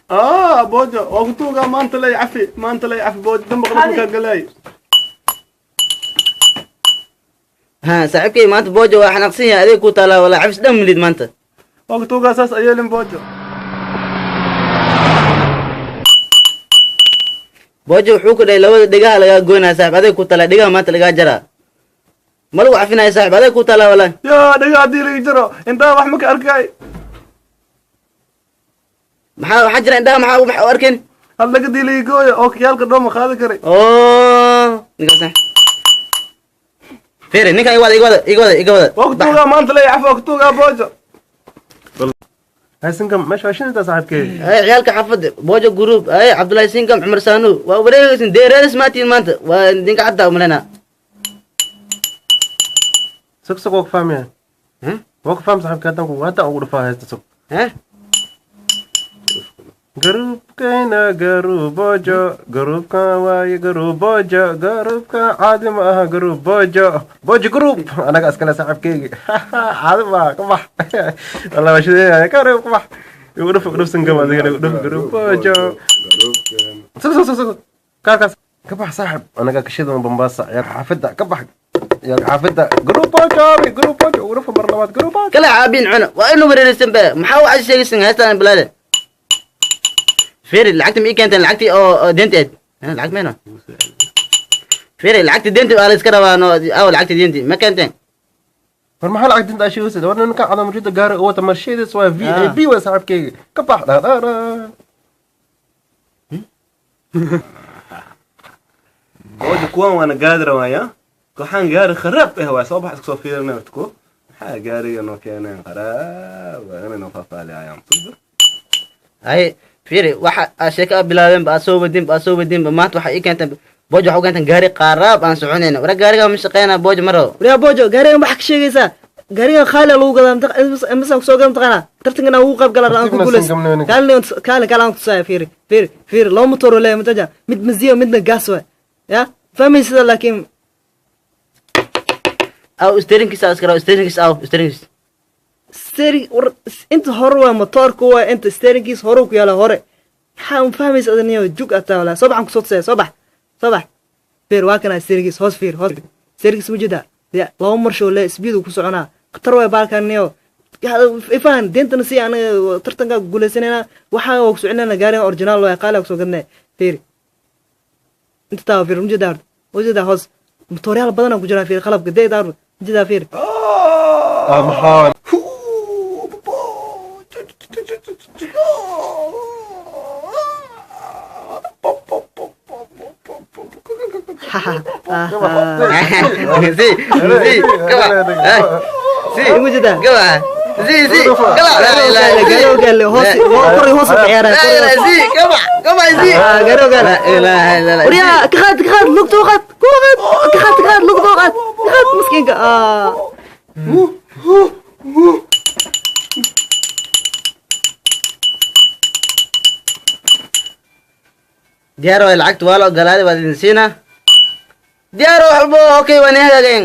Boojo waa ku tuugaa maanta lay cafi, maanta lay cafi Boojo, damba qalabka kaa galay. Ha saaxiibkay, maanta Boojo waa xanaaqsan yahay, adeeg ku taalaa walaa cafis dhan milid maanta. Waa ku tuugaa saas ayeelin Boojo. Boojo wuxuu ku dhahay labada dhegaha lagaa goynaya saaxiib, adeeg ku taalaa, dhegaha maanta lagaa jaraa, ma lagu cafinaya saaxiib, adeeg ku taalaa walaa. Yaa dhega haddii laga jaro indhaha wax ma ka arkay. Maxaa waxaa jira indhaha maxaa u arkin? Hal dhagadii laga gooyo oo kiyaalka dhoo ma qaadi karay. Oo ninkaas fiiri, ninkan iga wada, iga wada, iga wada, iga wada. Waa ku tuugaa maanta lay cafi, waa ku tuugaa Boojo. Hay Sinkam, meesha waa shinida saaxiibkay. Ay ciyaalka xaafadda Boojo Group, ay Cabdullaahi Sinkam, Cumar Saanu, waa wareegaysin deereeris maatiin maanta, waa idinka cadda umaleynaa. Sug sug, waa ku fahmaya. Waa ku faham saaxiibkay, haddaan kugu haddaan ugu dhufaa haysta, sug. Garuubkayna garuubojo, garuubkan waaye garuubojo, garuubkan caadi ma aha, garuubojo, Bojo Group anaga iskale saaxiibkaygi, caadi ma aha, ka bax wallah, waa shideeyaa, ka reeb, ka bax, igu dhuf, igu dhuf Sinkam, adigana igu dhuf garuubojo. Sug sug sug sug, kaarkaas ka bax saaxib, anaga kashidan Bambaasa, ciyaar xaafidda ka bax, ciyaar xaafidda garuubojo, garuubojo, ugu dhuf mar labaad garuubojo. Kala caabin cuna, waa inuu wareeraysan ba, maxaa waxaad sheegaysan haystaan bilaade. Fiiri, lacagta ma ii keenteen? Lacagtii oo deynta eed lacag meena? Fiiri, lacagta deynta waa la iska rabaa, no aw lacagta deynti ma keenteen? War maxaa lacag dinta sheegaysa? War ninka cada mujida gaari oo wata Mercedes waa VIP waa saaxiibkayga, ka bax dha dha dha. Boojo kuwan waana gaadi rawaaya, waxaan gaari kharaab ah waa soo bax, iska soo fiirinay horta ku maxaa gaariga noo keeneen kharaab, waa inay noo faahfaaliyayaan. Hay fiiri, waxa aad sheeko aad bilaabeen ba, aad soo wadin ba, aad soo wadin ba, maanta waxaa ii keenteen Boojo, waxaa u keenteen gaari qaaraab aan soconayna. Wara gaariga ma shaqeynaa Boojo ma rabo. Waryaa Boojo, gaarigan waxaa ka sheegaysaa, gaarigan qaali lagu gadaa, imisa kusoo gada mataqaanaa? Tartankan aan ugu qayb gala aan ku Tartiibna guulays. Sinkam ninka. Kaalin kaalin kaalin aan kutusaya, fiiri fiiri fiiri, laba motor oo leeyahay mataja, mid maziyo midna gas waay, ya fahmaysida laakiin. Aw steeringkiisa iska rabo, steeringkiisa, aw steeringkiisa. Steering war inta hore waa motoorka, waa inta steeringkiisa hore ku yaala hore, maxaa un fahmaysa adaniyo jug ataa walaa. Soo baxan kusoo tusaya, soo bax soo bax, fiir waa kana steeringkiisa hoos, fiir hoos steeringkiisa ma jeedaa? Ya laba marshoo le speed uu ku soconaa, khatar waay baalkan niyo, ifahan deentana si anaga tartanka guuleysanayna, waxaa waa ku soconayna gaarigan original waay, qaali kusoo gadnay. Fiir inta taa, fiir ma jeedaa? Horta ma jeedaa hoos motooryaal badan ku jiraa, fiir qalabka dee daar ma jeedaa? Fiir. Maxaa? Si si kaba si. Ma jeedaa? Kaba si si kaba, laa ilaaha illa. Gaari gaale hoos kor hoos u ciyaara. Laa ilaaha, si kaba kaba si. Gaari gaale. Laa ilaaha illa Allah. Waryaa ka qaad, ka qaad lugta u qaad, ku qaad, ka qaad, ka qaad lugta u qaad, ka qaad miskiinka. Diyaar waay, lacagta waa la ogolaaday, waad idin siinaa, diyaar wax walba, okay, waan hagaageen.